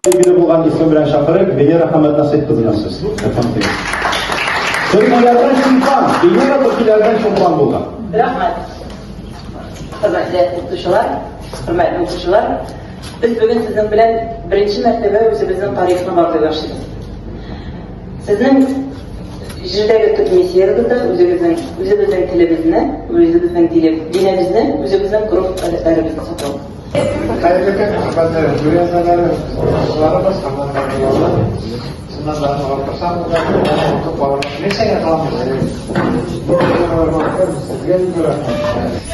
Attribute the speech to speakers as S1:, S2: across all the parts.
S1: Билгеле булган исеме белән чакырып, Венера Хәмәтнасыйп кызына сүз. Төркиләрдән чулпан, Венера төркиләрдән чулпан булган.
S2: Рәхмәт. Хөрмәтле укытучылар, хөрмәтле укучылар, без бүген сезнең белән беренче мәртәбә үзебезнең тарихны барлый башлыйбыз. Сезнең җирдәге төп миссиягез дә үзегезнең үзебезнең телебезне, үзебезнең динебезне, үзебезнең гореф-гадәтләребезне саклау.
S3: Хәерле көн, хөрмәтле жюри әгъзалары, укытучыларыбыз, хөрмәтле балалар. Чыннан да, алып торсам да, укып балалар. Нәрсәгә каламыз? Сезгә бик рәхмәт.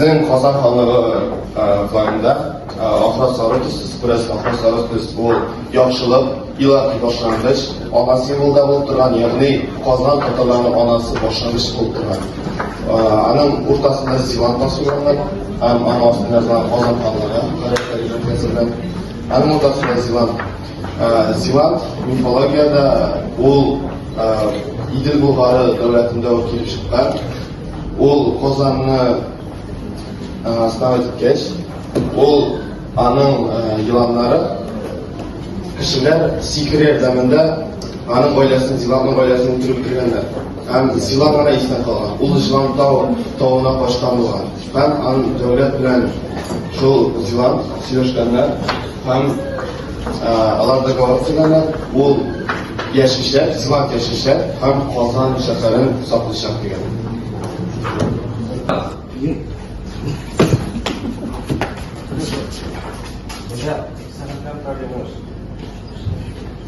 S4: Безнең Казан ханлыгы флагында ахрат сары төс, сез күрәсез, ахрат сары төс бу яхшылык, илаһи башлангыч, ана символы да булып торган, ягъни Казан татарларының анасы башлангыч булып торган. Аның уртасында Зилант тасвирланган һәм аның астында язылган Казан ханлыгы гарәп белән. Аның уртасында Зилант. Зилант мифологиядә ул Идел Болгары дәүләтендә үк килеп чыккан. Ул Казанны основать иткәч, ул аның еланнары кешеләр сихер ярдәмендә аның гаиләсен, Зилантның гаиләсен үтереп бетергәннәр. Һәм Зилант гына исән калган. Ул Җылан тау тавына качкан булган. Һәм аның дәүләт белән шул Зилант сөйләшкәннәр һәм алар договор төзегәннәр. Ул яшәячәк, Зилант яшәячәк һәм Казан шәһәрен саклыйчак дигән.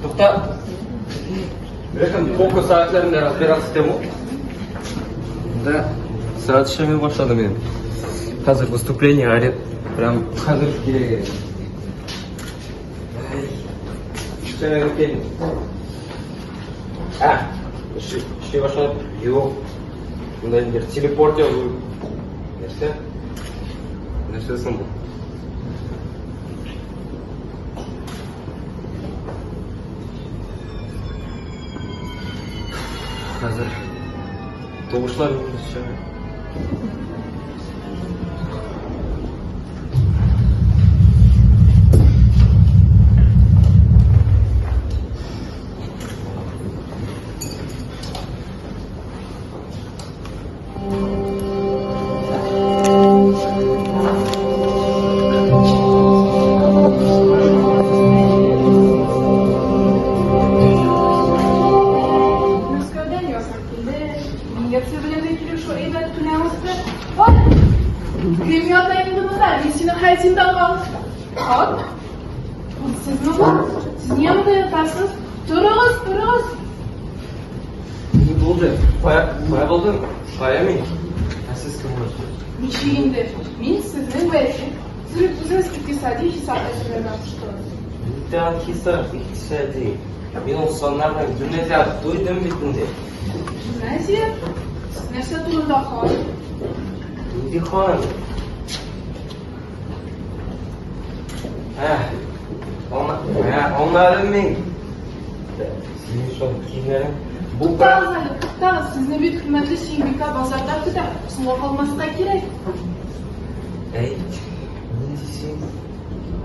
S5: Тукта. Беләсең, Poco сәгатьләрендә разбираться итәм ул. Да. Сәгать эшләми башлады минем. Хәзер выступление арет. Прям хәзер кирәк. Эшләмәгә килдем. А, эшли башлады. Юк. Монда инде телепорт язу. Нәрсә? Нәрсә соң бу? Хәзер тавышлар чыга.
S6: Мәскәүдән язма килде. Миграция белән дә килешү әйбәт кенә узды. Ой, кем ята инде монда? Мин синең хәтин табам. Ат? Сезме бу? Сез нигә монда ятасыз? Торыгыз, торыгыз.
S5: Ни булды? Кая, кая булдың? Кая мин? Ә сез кем буласыз?
S6: Ничек инде? Мин сезнең вәзир. Сез бит үзегез икътисади хисап әзерләргә куштыгыз.
S5: Нидән хисап, икътисади? Мин ул саннардан гимназиягә туйдым бит инде.
S6: Гимназия? Сез нәрсә турында, хан?
S5: Нинди хан? Ә, аңладым мин. Синең шул киемнәрең. Бу
S6: Туктагыз әле, туктагыз. Сезне бит хөрмәтле Сөембикә базарда көтә. Соңга калмаска кирәк.
S5: Әй, нинди син?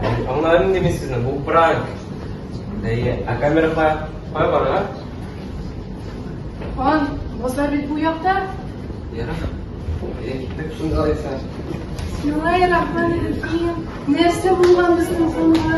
S5: Әй, аңладым инде мин сезне, бу пранк. Әйе, ә камера кая? Кая барырга?
S6: Хан, базар бит бу якта.
S5: Ярар. Әйе, киттек шунда алайса.
S6: Бисмиллаһир-рахманир-рахим. Нәрсә булган безнең ханга?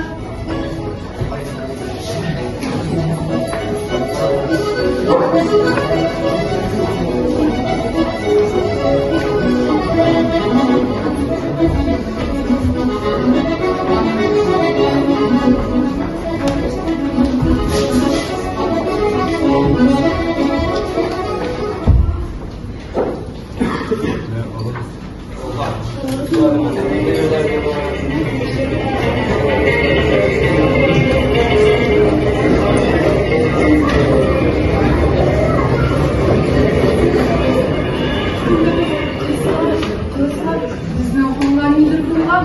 S6: Кызлар, безнең ханга нидер булган?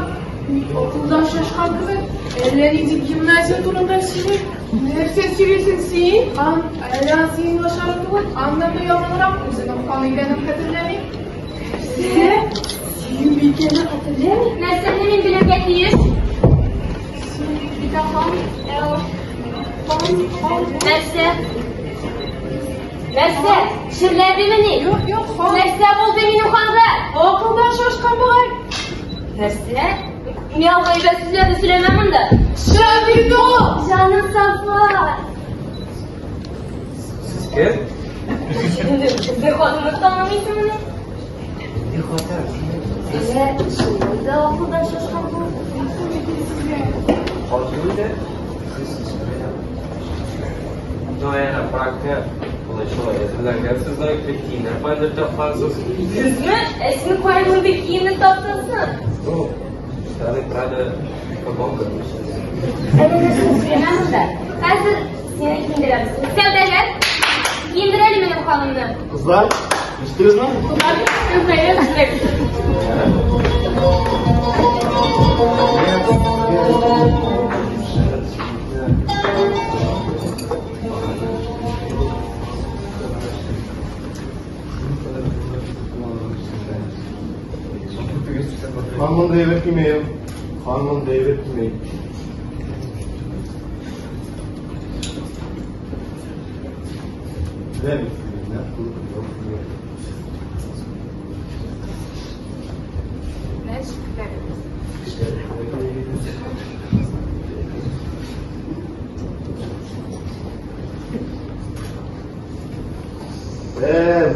S6: Акылдан шашкан кебек, әллә нинди гимназия турында сөйли. Нәрсә сөйлисең син? Хан, әллә синең начары түгел, аннан да яманрак, үзенең хан икәнен хәтерләми. Нәрсә? Сөембикәне хәтерләми?
S7: Нәрсәне мин белергә тиеш?
S6: Сөембикә хан, ә хан, хан.
S7: Нәрсә? Нәрсә? Чирләдемени?
S6: Юк, юк, хан.
S7: Нәрсә булды минем ханга?
S6: Акылдан шашкан бугай.
S7: Нәрсә? Мин алга әйбәт сүзләрне сөйләмәм монда.
S6: Шәп инде ул!
S7: Җаным Сафа.
S5: Сез кем?
S7: Безнең хатынны танымыйсыңмыни?
S5: Нинди хатын?
S7: Әллә чыннан да акылдан шашкан бу?
S5: Хатын иде. Сез Дояна практы. Болай шулай әзерләнгәнсез, лаеклы киемнәр кайдыр тапкансыз.
S7: Безме? Ә син каян мондый киемне таптың соң?
S5: Ну, штаны, правда, футболка.
S7: Әле нәрсә сөйләмә монда. Хәзер сине киендерәбез. Сәүдәгәр, киендер әле минем ханымны.
S4: Кызлар, ишеттегезме? Хан мондый әйбер кимәем. Хан мондый әйбер кимәй. Ә,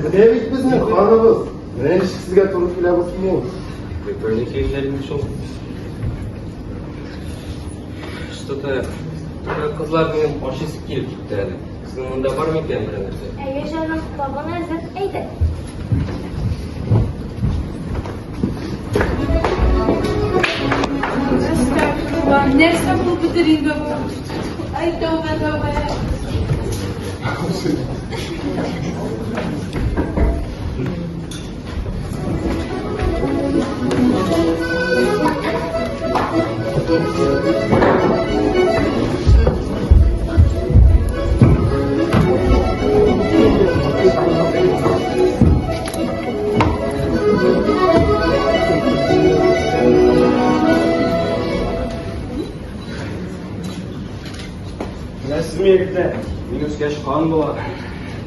S4: менә бит безнең ханыбыз. Менә ничек сезгә туры килә бу кием.
S5: Прикольный киемнәр инде шул. Что-то кызлар минем ашыйсы килеп китте әле. Сезнең монда бар микән берәр нәрсә?
S7: Әйе, җаным, табын әзер. Әйдә.
S6: Әстәгъфирулла, нәрсә булып бетер инде бу? Әй, тәүбә, тәүбә.
S5: Беләсезме, егетләр, мин үскәч хан була.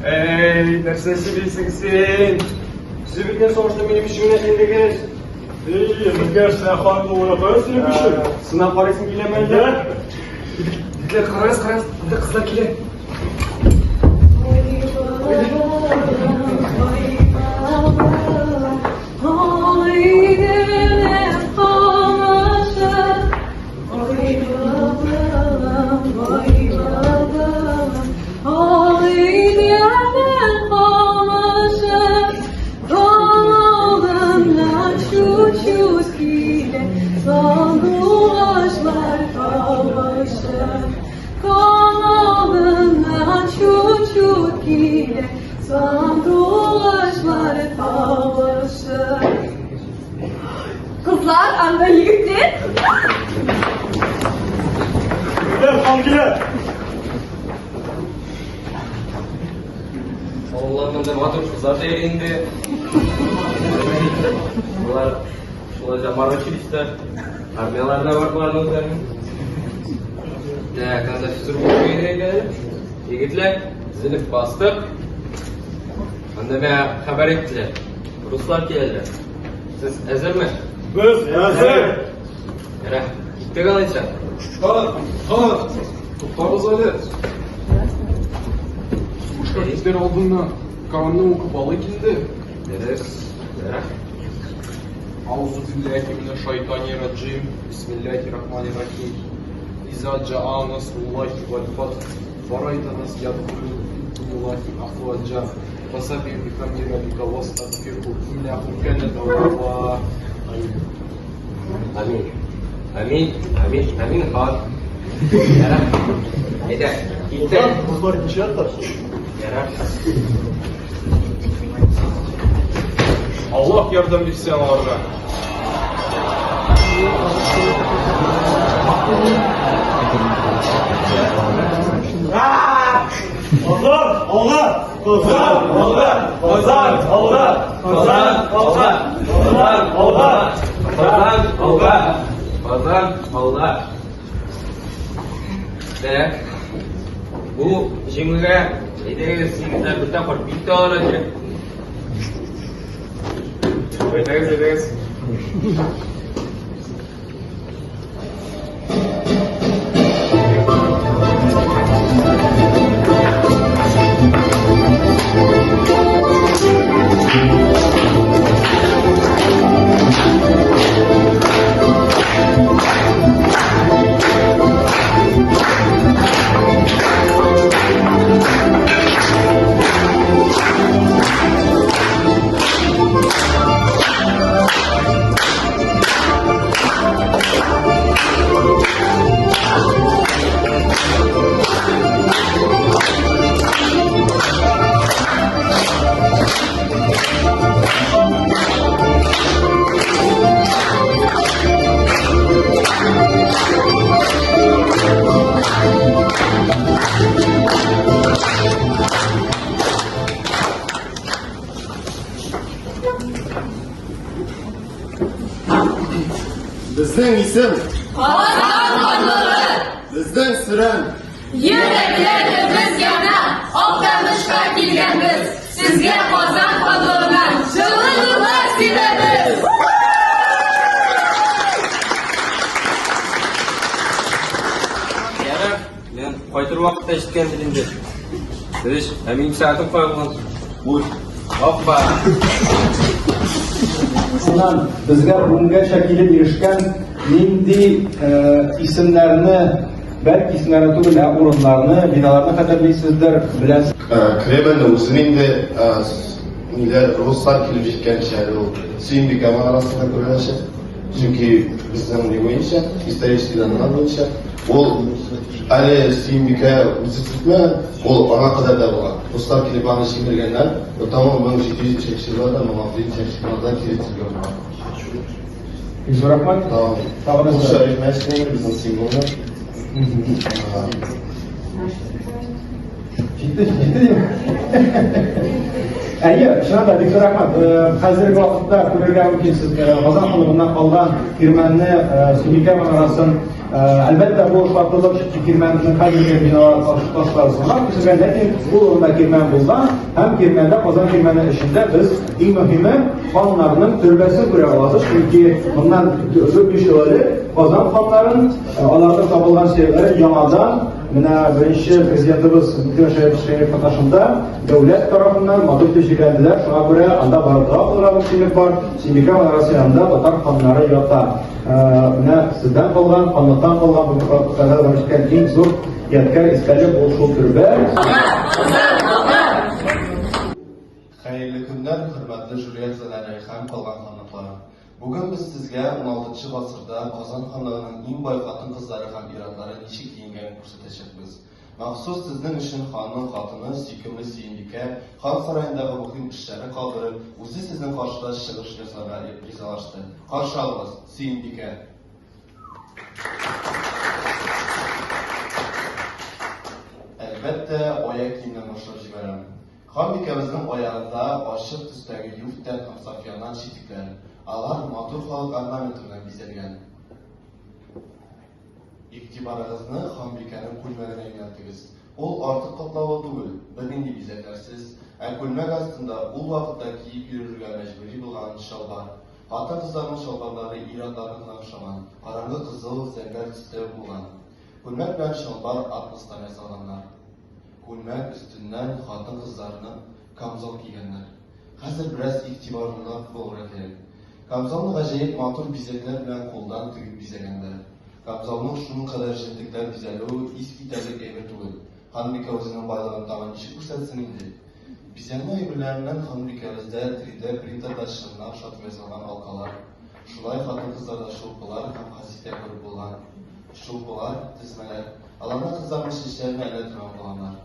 S5: Эй, нәрсә сөйлисең син? Сез бит сугышта минем өчен генә җиңдегез.
S1: Эй, безгә хан булуына кая синең көчең?
S5: Сынап карыйсың киләме әллә? Егетләр, карагыз, карагыз, анда кызлар килә.
S7: кызлар, анда егетләр.
S1: Килә, хан килә.
S5: Авылларның да матур кызлар да йөри инде. Болар шулай заморочились та. Армияләрдә бар боларның үзләренең. Так, анда физрук йөри иде. Егетләр, тезелеп бастык. Анда миңа хәбәр иттеләр. Руслар киләләр. Сез әзерме?
S1: Без әзер.
S5: Ярар, киттек алайса.
S8: Хан, хан, туктагыз әле. Сугышка китәр алдыннан Коранны укып алыйк инде.
S5: Дөрес. Ярар.
S8: Аузу билләхи минә шайтани раджим. Бисмилләхи рахмани рахим. Иза джаа насруллахи валь фатх. Ва райта нас ядхулун фи диниллахи афваджа. Фасаббих бихамди раббика вастагфирху иннаху кана тawwaba. Амин.
S5: Амин. Амин, амин, амин, хан. Ярар. Әйдә, киттек.
S1: Руслар ничә ятар?
S5: Ярар.
S8: Аллаһ ярдәм бирсен аларга.
S1: Алга, алга, Казан, алга, Казан, алга,
S5: Казан, алга, Казан, алга, Казан, алга, Казан, алга. Так. Бу җиңүгә әйдәгез, егетләр, бер тапкыр бик тә алырга кирәк.
S8: Әйдәгез, әйдәгез.
S4: Безнең исем,
S7: Казан ханлыгы!
S4: безнең сөрән.
S7: Йөрәкләребез яна, Актанышка килгәнбез. Сезгә Казан ханлыгыннан җылы нурлар сибәбез!
S5: Ярар, мин кайтыр вакыт та җиткәндер инде. Дөрес, ә минем сәгатем кая булган? Уй, опа!
S1: Шуннан безгә бүгенгәчә килеп ирешкән нинди исемнәрне, бәлки исемнәрне түгел, ә урыннарны, биналарны хәтерлисездер, беләсез.
S4: Кремльне үзен инде ниләр руслар килеп җиткәнче әле ул Сөембикә манарасында күренәчәк. Чөнки безнең ни буенча, исторический даннар буенча, ул әле Сөембикә үзе төзетмәгән, ул аңа кадәр дә булган. Руслар килеп аны җимергәннәр, потом ул 1700 нче елларда, 1600 нчы елларда кире төзелгән булган.
S1: Бик зур рәхмәт.
S4: Тагын Кол Шәриф мәчете безнең символы.
S1: Җитте, җитте дим. Әйе, чыннан да бик зур рәхмәт. Хәзерге вакытта күрергә мөмкин сез Казан ханлыгыннан калган кирмәнне, Сөембикә манарасын. Әлбәттә, бу шартлылык, чөнки кирмәннең хәзерге биналар ташлары соңрак төзелгән, ләкин ул урында кирмән булган һәм кирмәндә, Казан кирмәне эчендә без иң мөһиме ханнарның төрбәсен күрә алабыз, чөнки моннан 4-5 ел элек Казан ханнарын, аларның табылган сөякләрен яңадан менә беренче президентыбыз Минтимер Шәрипович Шәймиев катнашында дәүләт тарафыннан матур итеп җирләнделәр. Шуңа күрә анда барып дога кылырга мөмкинлек бар. Сөембикә манарасы янында татар ханнары ята. Менә сездән калган, ханлыктан калган бу кадәр барып җиткән иң зур ядкәр, истәлек ул шул төрбә.
S4: Хәерле көннәр, хөрмәтле жюри әгъзалары һәм калган ханлыклар. Бүген без сезгә уналтынчы гасырда Казан ханлыгының иң бай хатын-кызлары һәм ир-атлары ничек киенгәнен күрсәтәчәкбез. Махсус сезнең өчен ханның хатыны, сөйкемле Сөембикә, хан сараендагы мөһим эшләрне калдырып, үзе сезнең каршыда чыгыш ясарга ризалашты. Каршы алыгыз, Сөембикә! Әлбәттә, аяк киемнән башлап җибәрәм. Ханбикәбезнең аягында ачык төстәге юфтән һәм сафьяннан читекләр. Алар матур халык орнаменты белән бизәлгән. Игътибарыгызны ханбикәнең күлмәгенә юнәлтегез. Ул артык катлаулы түгел, бернинди бизәкләрсез, ә күлмәк астында ул вакытта киеп йөрергә мәҗбүри булган чалбар. Хатын-кызларның чалбарлары ир-атларныкына охшаган, караңгы кызыл, зәңгәр төстә булган. Күлмәк белән чалбар атластан ясалганнар. Күлмәк өстеннән хатын-кызларның камзол кигәннәр. Хәзер бераз игътибарлырак булырга кирәк. Камзолны гаҗәеп матур бизәкләр белән кулдан тегеп бизәгәннәр. Камзолның шуның кадәр җентекләп бизәлүе ис китәрлек әйбер түгел. Ханбикә үзенең байлыгын тагын ничек күрсәтсен инде? Бизәнү әйберләреннән ханбикәбездә 3D принтерда чыннан ошатып ясалган алкалар, шулай хатын-кызларда чулпылар һәм хаситә күреп булган. Чулпылар, тезмәләр, аларны кызларның чәчләренә элә торган булганнар.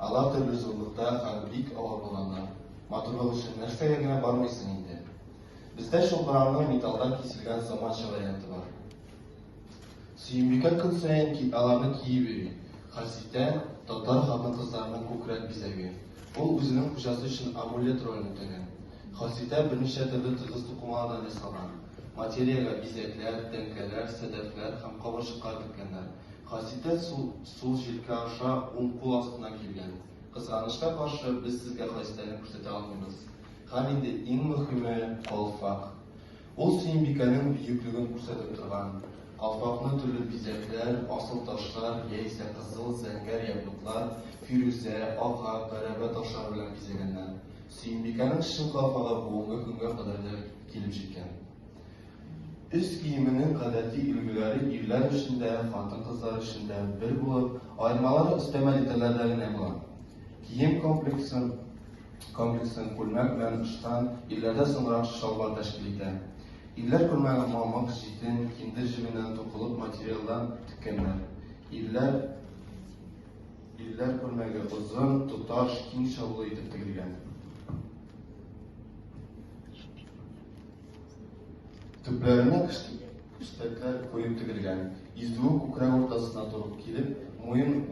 S4: Алар төрле зурлыкта һәм бик авыр булганнар. Матурлык өчен нәрсәгә генә бармыйсың инде. Бездә чулпыларның металлдан киселгән заманча варианты бар. Сөембикә көн саен аларны киеп йөри. Хаситә, татар хатын-кызларының күкрәк бизәге. Ул үзенең хуҗасы өчен амулет ролен үтәгән. Хаситә берничә төрле тыгыз тукымалардан ясалган. Материягә бизәкләр, тәңкәләр, сәдәфләр һәм кабырчыклар теккәннәр. Хаситә сул, сул җилкә аша уң кул астына килгән. Кызганычка каршы, без сезгә хаситәне күрсәтә алмыйбыз. Һәм инде иң мөһиме, калфак. Ул Сөембикәнең бөеклеген күрсәтеп торган. Калфакны төрле бизәкләр, асыл ташлар, яисә кызыл, зәңгәр якутлар, фирүзә, ак, гәрәбә ташлары белән бизәгәннәр. Сөембикәнең чын калфагы бүгенге көнгә кадәр дә килеп җиткән. Өс киеменең гадәти өлгеләре ирләр өчен дә, хатын-кызлар өчен дә бер булып, аермалары өстәмә детальләрдә генә була. Кием комплексын комплексын күлмәк белән ыштан, ирләрдә соңрак чалбар тәшкил итә. Ирләр күлмәге мамык, җитен, киндер җебеннән тукылып материалдан теккәннәр. Ирләр Ирләр күлмәге озын, тоташ, киң чаулы итеп тегелгән. Төпләренә кештәкләр куеп тегелгән. Изүе күкрәк уртасына туры килеп, муен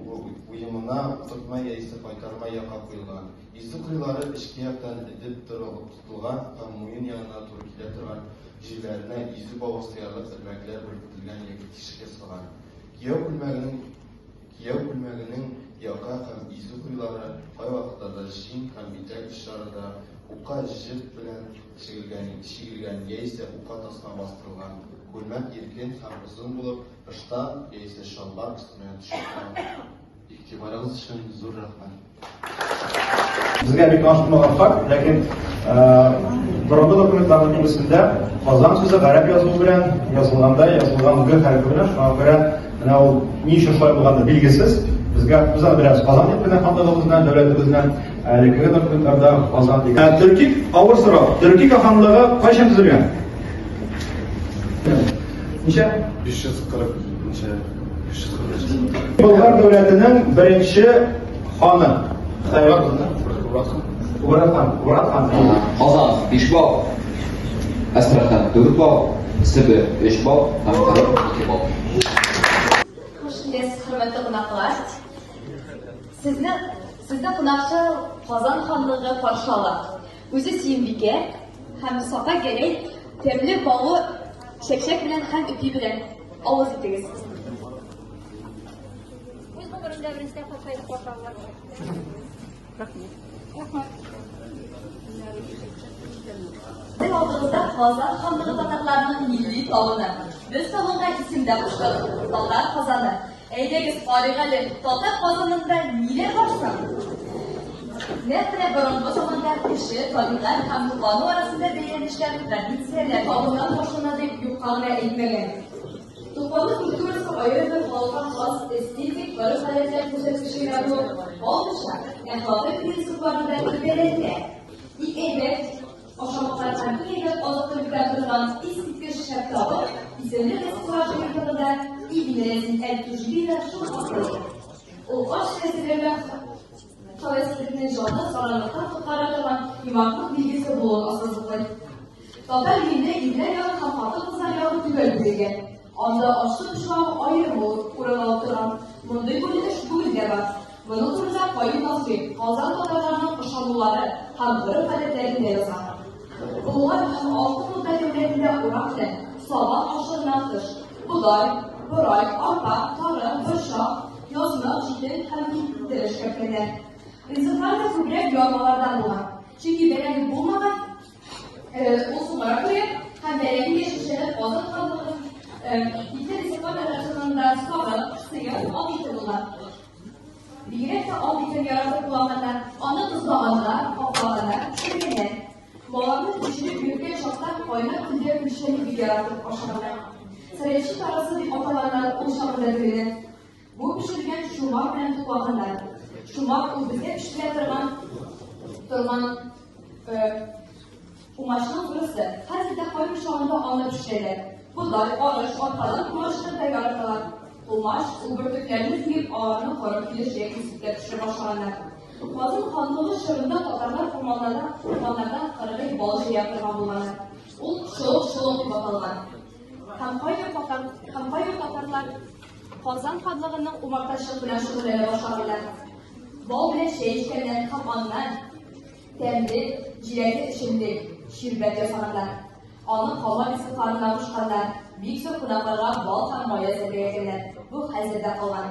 S4: уемына утыртма яисә кайтарма яка куелган. Изү кырыйлары эчке яктан этеп тотылган һәм муен янына туры килә торган җирләренә изү бавы сыярлык элмәкләр беркетелгән яки тишек ясалган. Кияү күлмәгенең Кияү күлмәгенең яка һәм изү кырыйлары, кайвакытларда җиң һәм итәк очлары да ука җеп белән чигелгән, чигелгән яисә ука тасма бастырылган. Күлмәк иркен һәм озын булып, ыштан яисә чалбар өстенә төшеп тора. Игътибарыгыз өчен зур рәхмәт.
S1: Безгә бик таныш булмаган факт, ләкин борынгы документларның күбесендә Казан сүзе гарәп язуы белән язылганда язылган Г хәрефе белән, шуңа күрә менә ул ни өчен шулай булганы билгесез. Безгә без аны беләбез Казан дип кенә ханлыгыбызны, дәүләтебезне, элеккеге документларда Казан дигән. Төрки авыр сорау. Төрки каханлыгы кайчан төзелгән? Ничә?
S4: 540 нче. 540.
S1: Болгар дәүләтенең беренче ханы. Кубрат хан. Кубрат хан.
S9: Казан 5 балл, Әстерхан 4 балл, Себер 3 балл һәм Кырым 2 балл.
S7: Хуш киләсез, хөрмәтле кунаклар. Сезне сезне кунакчыл Казан ханлыгы каршы ала. Үзе Сөембикә һәм Сафа Гәрәй тәмле баллы чәкчәк белән һәм ипи белән авыз итегез.
S10: Үз гомеремдә беренче тапкыр шулай каршы алалар. Рәхмәт. Рәхмәт.
S7: Безнең алдыгызда Казан ханлыгы татарларының милли табыны. Без табынга исем дә куштык. Татар казаны. Әйдәгез, карыйк әле, татар казанында ниләр бар соң? Нәкъ менә борынгы заманда кеше, табигать һәм туклану арасында бәйләнешләр традицияләр табыннан башлана дип юкка гына әйтмәгән. Туклану культурасы аерым бер халыкка хас эстетик гореф-гадәтләр күрсәткече генә булып калмыйча, әхлакый принципларны да гәүдәләндерә. Иң әйбәт Ашамлыклар һәм иң әйбәт азык-төлектән торган искиткеч шәп табын исемле ризыклар җыентыгында Ибн Рәзин әл-Туҗби да шул хакта әйтә. Ул аш әзерләүгә һәвәслекне җанны саранлыктан коткара торган юмартлык билгесе булуын ассызыклый. Татар өендә ирләр ягы һәм хатын-кызлар ягы төгәл бүленгән. Анда ашны пычрагы аерым урын алып торган. Мондый бүленеш бүген дә бар. Моның турында Каюм Насыйри Казан татарларының ышанулары һәм гореф-гадәтләрендә яза. Болгар һәм Алтын Урда дәүләтендә урак белән сабан ашлыгыннан тыш, бодай, борай, арпа, тары, борчак, язмык, җитен һәм киптере эшкәрткәннәр. Ризыклар да күбрәк ярмалардан булган. Чөнки бәрәңге булмаган, ул соңгарак кергән һәм бәрәңге яшелчәләр азык калдыгы, итле ризыклар арасында сарык, сыер, ат ите булган. Бигрәк тә ат итен яратып кулланганнар, аны тозлаганнар, каклаганнар, пешергәннәр. Баланы күчереп йөргән чакта кайнар көлдә күлчәне бик яратып ашаганнар. Сәләтче тарасы дип атаганнар ул чагында тегене. Бу пешергән чумак белән туклаганнар. Чумак ул бездә пешерелә торган торган Умачның турысы. Хәзер дә кайбер чагында аны пешерәләр. Бодай, арыш, арпадан умачны да яраталар. Умач, ул бөртекләрне җыеп, аларны коры килеш яки сөттә пешерә башлаганнар. Казан ханлыгы чорында татарлар урманнардан, урманнардан кыргый бал җыя торган булганнар. Ул чолык-чолык дип аталган. Һәм кайбер татар, һәм кайбер татарлар Казан ханлыгының умартачылык белән шөгыльләнә башлаганнар. Бал белән чәй эчкәннәр һәм аннан Тәмле, җиләкле эчемлек, ширбәт ясаганнар. Аны кама ризыкларына кушканнар, бик зур кунакларга бал һәм май әзерләгәннәр. Бу хәзер дә калган.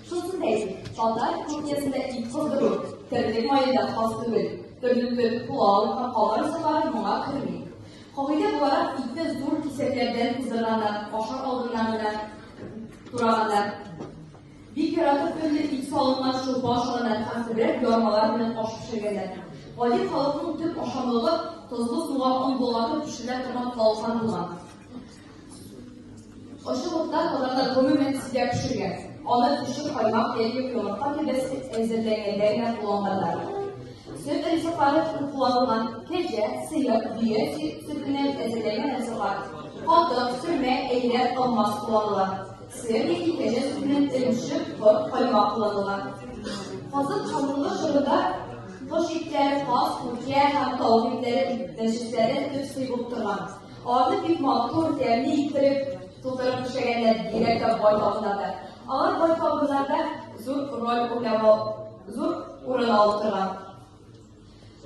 S7: Шунысын да әйтик, татар кухнясында ит кыздыру, терлек мае да хас түгел. Төрле төр пылау һәм кама ризыклары моңа керми. Кагыйдә буларак, итне зур кисәкләрдән кыздырганнар, ашар алдыннан гына тураганнар. Бик яратып төрле ит салынган шулпа ашаганнар һәм күбрәк ярмалар белән аш пешергәннәр. Гади халыкның төп ашамлыгы тозлы суга он болгатып пешерелә торган талкан булган. Ачык утта татарлар гомумән сирәк пешергән. Аны төче каймак яки йомырка гөмбәсе әзерләгәндә генә кулланганнар. Сөт ризыклары күп кулланылган, кәҗә, сыер, дөя сөтеннән әзерләнгән ризыклар, катык, сөрмә, әйрән, алмас кулланыла. Сыер яки кәҗә сөтеннән эремчек, корт, каймак кулланыла. Казан ханлыгы чорында кош итләре, каз, күркә һәм тавык итләре мәҗлесләрдә төп сый булып торган. Аларны бик матур, тәмле иттереп тутырып пешергәннәр, бигрәк тә бай табыннарда. Алар бай табыннарда зур роль уйнап, зур урын алып торган.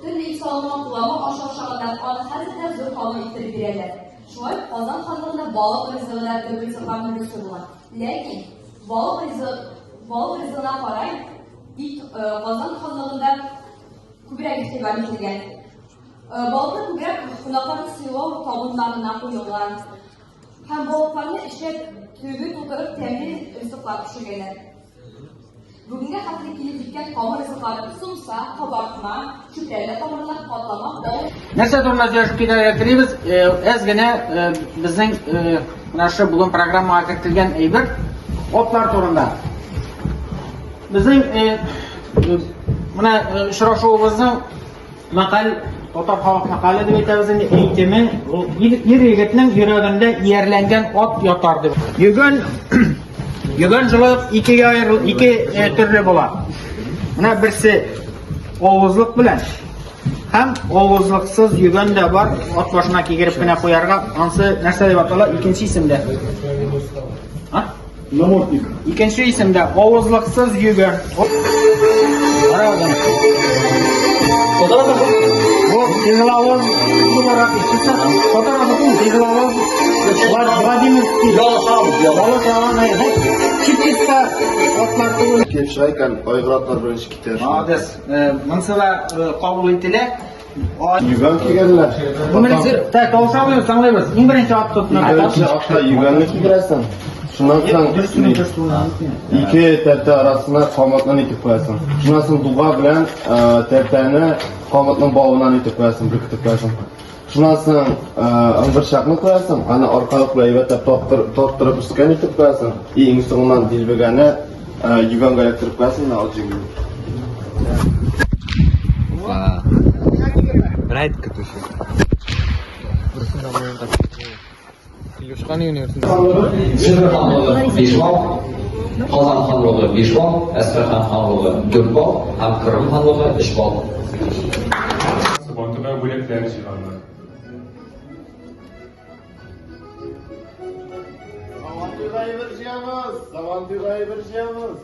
S7: Төрле ит салынган пылауга аш ашаганнар, аны хәзер дә зур табын иттереп бирәләр. Шулай ук Казан ханлыгында балык ризыгы да төп ризыкларның берсе булган. Ләкин балык ризыгы балык ризыгына карай ит Казан ханлыгында күбрәк игътибар ителгән. Балыкны күбрәк кунакларны сыйлау табыннарына куелган. Һәм балыкларны эшләп, төбе тутырып тәмле ризыклар пешергәннәр. Бүгенгә хәтле килеп җиткән камыр ризыклары, сумса, кабартма, чүпрәле камырлар, катлама, бал.
S11: Нәрсә турында сөйләшеп китәргә телибез? Әз генә безнең менә шушы бүген программага кертелгән әйбер атлар турында. Безнең менә очрашуыбызның Мәкаль, татар халык мәкале дип әйтәбез инде, әйтеме, ул ир егетнең йөрәгендә иярләнгән ат ятар дип. Йөгән йөгән шулай ук икегә аерыл, ике э, төрле була. Менә берсе авызлык белән һәм авызлыксыз йөгән дә бар, ат башына кигереп кенә куярга. Ансы нәрсә дип атала? Икенче исемдә. А? Намордник. Икенче исемдә авызлыксыз йөгән. Бу тезлавыз буларак ишетсә, татар аты ул тезлавыз Владимирский. Ялышан. Чип-чиста атлар түгел.
S4: Килеп чыга икән, айгыр атлар беренче китә.
S11: Молодец. Монысы да кабул ителә.
S4: Йөгән кигәннәр.
S11: Беренче, так, тавыш алмыйбыз, тыңлыйбыз. Иң беренче ат тотына.
S4: Беренче атта йөгәнне кигерәсең. Шуннан соң ике тәртә арасына камытны итеп куясың. Шуннан соң дуга белән тәртәне камытның бавыннан итеп куясың, беркетеп куясың. Шуннан соң ыңгырчакны куясың, аны аркалык белән әйбәтләп тарттырып өскә итеп куясың. И иң соңыннан дилбегәне йөгәнгә эләктереп куясың да ат җигелә.
S5: Брайт көтүче.
S8: Илюшкан университеты.
S9: Себер ханлыгы 5 балл. Казан ханлыгы 5 балл, Әстерхан ханлыгы 4 балл һәм Кырым ханлыгы 3 балл.
S12: Сабантуйга бүләкләр җыйганнар.
S4: Сабантуйга әйбер җыябыз! Сабантуйга әйбер җыябыз!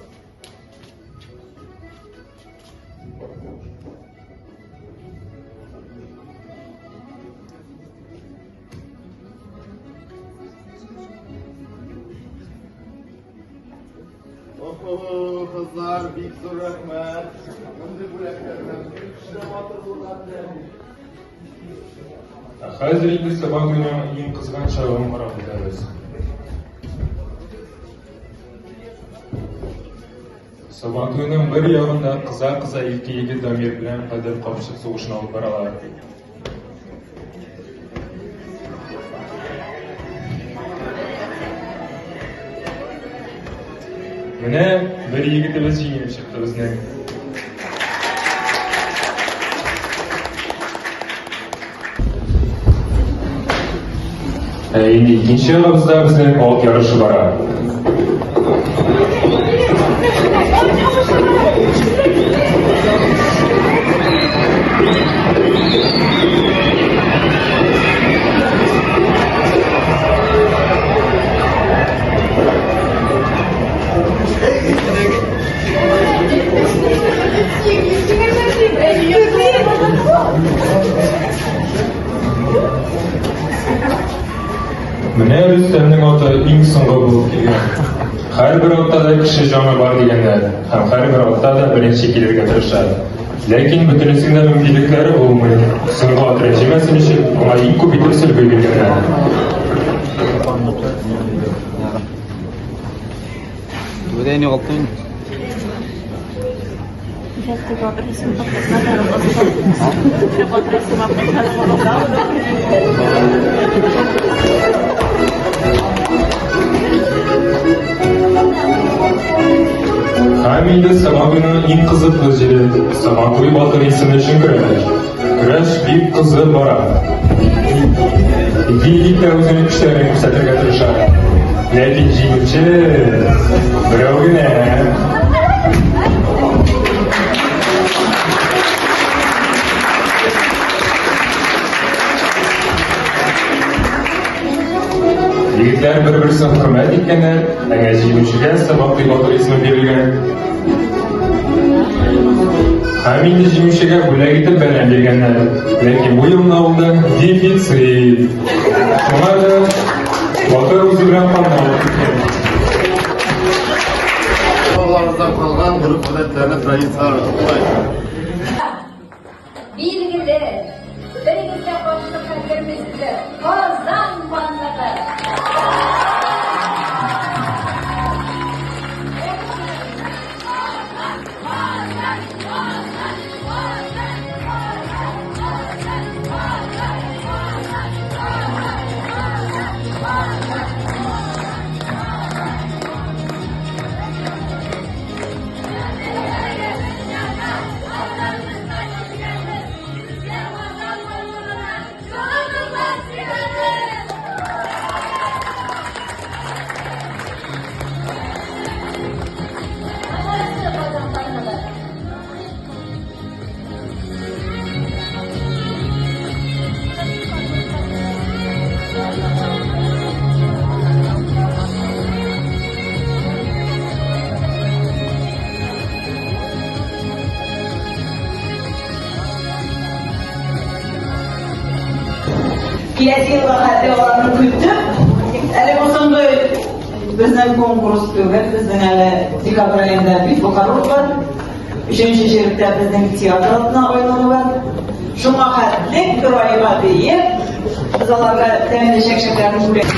S4: Охо, кызлар, бик зур рәхмәт. Мондый бүләкләр белән бик көчле матур булган.
S12: Ә хәзер инде Сабан туеның иң кызган чагын карап үтәбез. Сабан туеның бер ягында кыза-кыза ике егет Дамир белән Кадер капчык сугышын алып баралар. Менә бер егетебез җиңелеп чыкты безнең. Ә инде икенче ягыбызда безнең ат ярышы бара. Менә Рөстәмнең аты иң соңгы булып килгән. Һәрбер атта да кеше җаны бар дигәннәр, һәм һәрбер атта да беренче килергә тырыша. Ләкин бөтенесенең дә мөмкинлекләре булмый. Соңгы ат рәнҗемәсен өчен, аңа иң күп итеп сөлге биргәннәр.
S5: Түбәдән югалттым.
S12: Һәм инде Сабантуйның иң кызыклы җире, Сабантуй батыры исеме өчен көрәш. Көрәш бик кызып бара. Ике егет тә үзенең көчләрен күрсәтергә тырыша. Ләкин җиңүче берәү генә. Егетләр бер-берсен хөрмәт иткәннәр, әгәр җиңүчегә Сабантуй батыр исеме бирелгән. Һәм инде җиңүчегә бүләк итеп бәлән биргәннәр. Ләкин бу елны авылда дефицит. Шуңа да батыр үзе белән канны алып киткән.
S4: Бабаларыбыздан калган гореф-гадәтләрне, традицияләрне туплый.
S10: Билгеле, берегез дә каршылыкка кермисездер. Казан ханлыгы!
S2: Киләсе елга хәтле аларны көтеп, әле бу соңгы безнең конкурс түгел, безнең әле декабрь аенда бик букарук бар. Өченче чиректә безнең театр атна айлыгы бар. Шуңа хәтле бер айга диеп, без аларга тәмле чәкчәкләрне бүләк